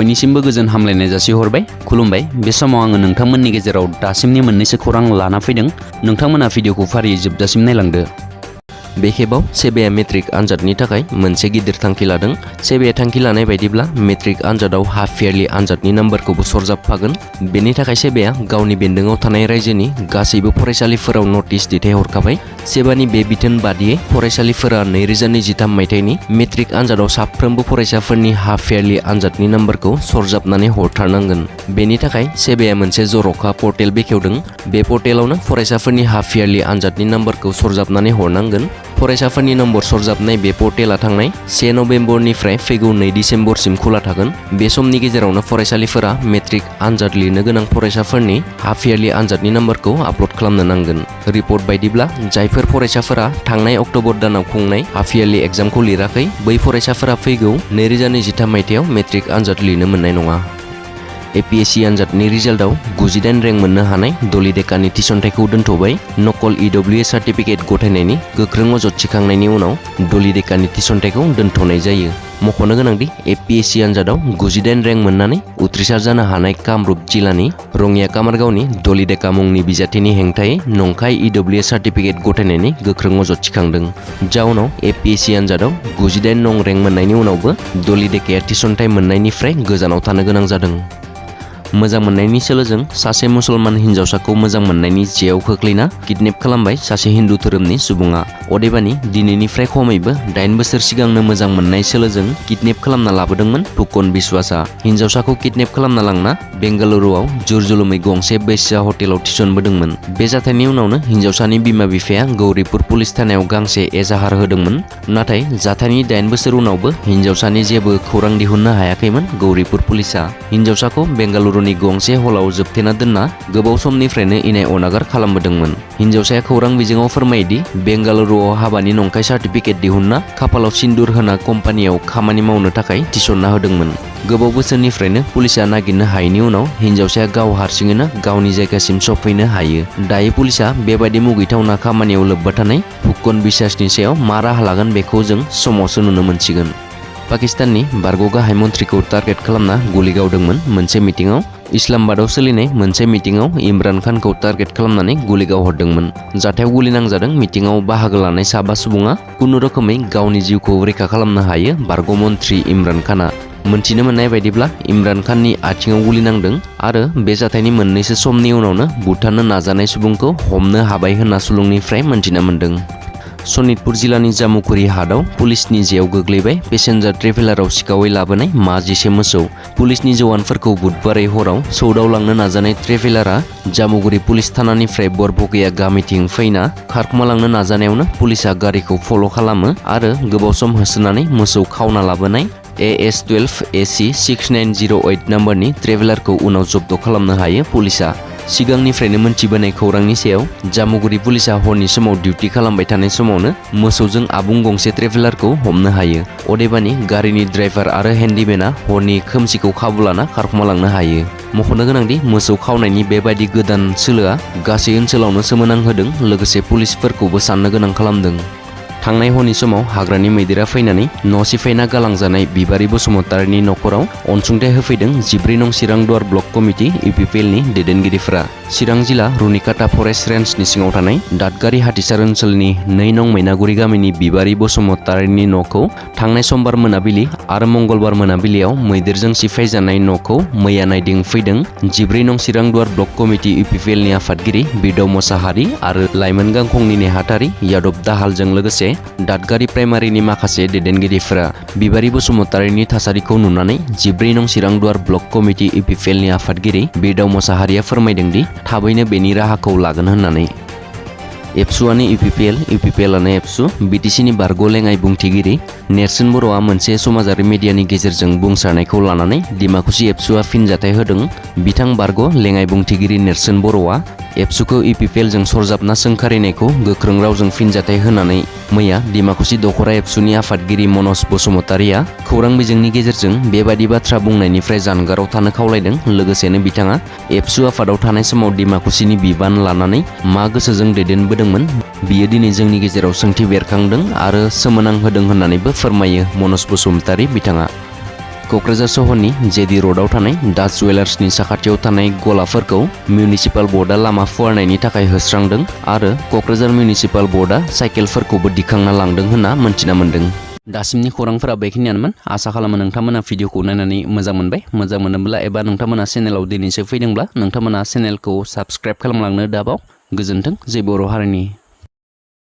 बयनिसिमबो गोजोन हामलायनाय जासिहरबाय खुलुमबाय। बे समाव आङो नोंथांमोननि गेजेराव दासिमनि मोननैसो खौरां लाना फैदों। नोंथांमोना भिडिअखौ फारियै जोबजासिम नायलांदो। बे खेबाव सेबेआ मेट्रिक आनजादनि थाखाय मोनसे गिदिर थांखि लादों। सेबेआ थांखि लानाय बायदिब्ला मेट्रिक आनजादाव हाफ इयारलि आनजादनि नाम्बारखौबो सरजाबफागोन। बेनि थाखाय सेबेआ गावनि बेन्दोङाव थानाय रायजोनि गासैबो फरायसालिफोराव नटिस दैथायहरखाबाय। सेबानि बे बिथोन बादियै फरायसालिफोरा 2023 मायथाइनि मेट्रिक आनजादाव साफ्रोमबो फरायसाफोरनि हाफ इयारलि आनजादनि नाम्बारखौ सरजाबनानै हरथारनांगोन। बेनि थाखाय सेबेआ मोनसे जर'खा पर्टेल बेखेवदों। बे पर्टेलावनो फरायसाफोरनि हाफ इयारलि आनजादनि नाम्बारखौ सरजाबनानै हरनांगोन। फरायसाफोरनि नम्बर सरजाबनाय बे पर्टेला थांनाय 1 नभेम्बरनिफ्राय फैगौ 2 डिसेम्बरसिम खुला थागोन। बे समनि गेजेरावनो फरायसालिफोरा मेट्रिक आनजाद लिरनो गोनां फरायसाफोरनि हाफ इयारलि आनजादनि नाम्बारखौ आपल'ड खालामनो नांगोन। रिपर्ट बायदिब्ला जायफोर फरायसाफोरा थांनाय अक्ट'बर दानाव खुंनाय हाफ इयारलि एग्जामखौ लिराखै, बै फरायसाफोरा फैगौ 2023 मायथाइयाव मेट्रिक आनजाद लिरनो मोननाय नङा। एपिएससि आनजादनि रिजाल्टआव 98 रेंक मोननो हानाय डली डेकानि थिसनथाइखौ दोनथ'बाय। नकल EWS सार्टिफिकेट गथायनायनि गोख्रों अजद थिखांनायनि उनाव डली डेकानि थिसनथाइखौ दोनथ'नाय जायो। मख'नो गोनांदि एपिएससि आनजादाव 98 रेंक मोननानै उथ्रिसार जानो हानाय कामरुप जिल्लानि रङिया कामारगावनि डली डेका मुंनि बिजाथिनि हेंथायै नंखाय EWS सार्टिफिकेट गथायनायनि गोख्रों अजद थिखांदों। जाउनाव एपिएससि आनजादाव 98 नं रेंक मोननायनि उनावबो डली डेकाया थिसनथाइ मोननायनिफ्राय गोजानाव थानो गोनां जादों। मोजां मोननायनि सोलोजों सासे मुसलमान हिन्जावसाखौ मोजां मोननायनि जेयाव खोख्लैना किडनेप खालामबाय सासे हिन्दु धोरोमनि सुबुङा। अदेबानि दिनैनिफ्राय खमैबो 8 बोसोर सिगांनो मोजां मोननाय सोलोजों किडनेप खालामना लाबोदोंमोन फुकन बिश्वासआ। हिन्जावसाखौ किडनेप खालामना लांना बेंगालुरुआव जुरजुलुमै गंसे बेश्या हटेलाव थिसनबोदोंमोन। बे जाथायनि उनावनो हिन्जावसानि बिमा बिफाया गौरीपुर पुलिस थानायाव गांसे एजाहार होदोंमोन। नाथाय जाथायनि 8 बोसोर उनावबो हिन्जावसानि जेबो खौरां दिहुननो हायाखैमोन गौरीपुर पुलिसआ। हिन्जावसाखौ बेंगालुरुनि गंसे हलाव जोबथेना दोनना गोबाव समनिफ्रायनो इनाय अनागार खालामबोदोंमोन। हिन्जावसाया खौरां बिजोङाव फोरमायोदि बेंगालुरुआव हाबानि नंखाय सार्टिफिकेट दिहुनना खाफालाव सिन्दुर होना कम्पानियाव खामानि मावनो थाखाय थिसनना होदोंमोन। गोबाव बोसोरनिफ्रायनो पुलिसआ नागिरनो हायैनि उनाव हिन्जावसाया गाव हारसिङैनो गावनि जायगासिम सफैनो हायो। दायो पुलिसआ बेबायदि मुगैथावना खामानियाव लोब्बा थानाय फुकन बिश्वासनि सायाव मा राहा लागोन बेखौ जों समावसो नुनो मोनसिगोन। पाकिस्ताननि बारग' गाहाय मन्थ्रिखौ टार्गेट खालामना गुलि गावदोंमोन मोनसे मिटिंआव। इस्लामाबादाव सोलिनाय मोनसे मिटिंआव इमरान खानखौ टार्गेट खालामनानै गुलि गावहरदोंमोन। जाथायाव गुलि नांजादों मिटिंआव बाहागो लानाय साबा सुबुङा। खुनुरोखोमै गावनि जिउखौ रैखा खालामनो हायो बारग' मन्थ्रि इमरान खानआ। मोनथिनो मोननाय बायदिब्ला इमरान खाननि आथिङाव गुलि नांदों आरो बे जाथायनि मोननैसो समनि उनावनो बुथारनो नाजानाय सुबुंखौ हमनो हाबाय होनना सुलुंनिफ्राय मोनथिना मोन्दों। सनितपुर जिल्लानि जामुखुरि हाटआव पुलिसनि जेयाव गोग्लैबाय पेसेन्जार ट्रेभेलाराव सिखावै लाबोनाय माजिसे मोसौ। पुलिसनि जवानफोरखौ बुधबारै हराव सौदाव लांनो नाजानाय ट्रेभेलारा जामुगुरि पुलिस थानानिफ्राय बरबगैया गामिथिं फैना खारखोमालांनो नाजानायावनो पुलिसआ गारिखौ फल' खालामो आरो गोबाव सम होसोनानै मोसौ खावना लाबोनाय AS12 AC 6908 नाम्बारनि ट्रेभेलारखौ उनाव जब्द खालामनो हायो पुलिसआ। सिगांनिफ्रायनो मोनथिबोनाय खौरांनि सायाव जामुगुरि पुलिसआ हरनि समाव डिउटि खालामबाय थानाय समावनो मोसौजों आबुं गंसे ट्रेभेलारखौ हमनो हायो। अदेबानि गारिनि ड्राइभार आरो हेन्डिमेना हरनि खोमसिखौ खाबु लाना खारखोमालांनो हायो। मख'नो गोनांदि मोसौ खावनायनि बेबायदि गोदान सोलोआ गासै ओनसोलावनो सोमोनांहोदों लोगोसे पुलिसफोरखौबो साननो गोनां खालामदों। थांनाय हरनि समाव हाग्रानि मैदेरा फैनानै न' सिफायना गालांजानाय बिबारि बसुमतारीनि न'खराव अनसुंथाइ होफैदों 14 नं चिरां दुवार ब्लक कमिटि UPPLनि दैदेनगिरिफोरा। चिरां जिल्ला रुनिकाटा फरेस्ट रेन्जनि सिङाव थानाय दादगारि हाथिसार ओनसोलनि 2 नं मैनागुरि गामिनि बिबारि बसुमतारीनि न'खौ थांनाय समबार मोनाबिलि आरो मंगलबार मोनाबिलियाव मैदेरजों सिफायजानाय न'खौ मैया नायदिंफैदों 14 नं चिरां दुवार ब्लक कमिटि UPPLनि आफादगिरि बिरदाव मोसाहारि आरो लाइमोन गांखंनि नेहाथारि यादब दाहालजों लोगोसे दादगारि प्राइमारिनि माखासे दैदेनगिरिफोरा। बिबारि बसुमतारीनि थासारिखौ नुनानै 14 नं चिरां दुवार ब्लक कमिटि UPPLनि आफादगिरि बिरदाव मोसाहारिया फोरमायदोंदि थाबैनो बेनि राहाखौ लागोन होननानै। एबसुआनो UPPLआनो एबसु BTCनि बारग' लेङाइ बुंथिगिरि नेर्सोन बर'आ मोनसे समाजारि मेडियानि गेजेरजों बुंसारनायखौ लानानै डिमाकुसि एबसुआ फिनजाथाइ होदों। बिथां बारग' लेङाइ बुंथिगिरि नेर्सोन बर'आ एबसुखौ UPPLजों सरजाबना सोंखारिनायखौ गोख्रों रावजों फिनजाथाइ होनानै मैया डिमाकुसि दखरा एबसुनि आफादगिरि मनज बसुमतारीया खौरां बिजोंनि गेजेरजों बेबादि बाथ्रा बुंनायनिफ्राय जानगाराव थानो खावलायदों। लोगोसेनो बिथाङा एबसु आफादाव थानाय समाव डिमाकुसिनि बिबान लानानै मा गोसोजों दैदेनबोदोंमोन बियो दिनै जोंनि गेजेराव सोंथि बेरखांदों आरो सोमोनांहोदों होननानैबो फोरमायो मनज बसुमतारी बिथाङा। क'क्राझार सहरनि जेडि र'डआव थानाय दास जुवेलार्सनि साखाथियाव थानाय गलाफोरखौ मिउनिसिपाल बर्डआ लामा फुवारनायनि थाखाय होस्रांदों आरो क'क्राझार मिउनिसिपाल बर्डआ साइकेलफोरखौबो दिखांना लांदों होनना मोनथिना मोन्दों। दासिमनि खौरांफोरा बेखिनियानोमोन। आसा खालामो नोंथांमोना भिडिअखौ नायनानै मोजां मोनबाय। मोजां मोनोब्ला एबा नोंथांमोना चेनेलाव दिनैसो फैदोंब्ला नोंथांमोना चेनेलखौ साबस्क्राइब खालामलांनो दाबाव। गोजोन्थों। जय बर' हारिनि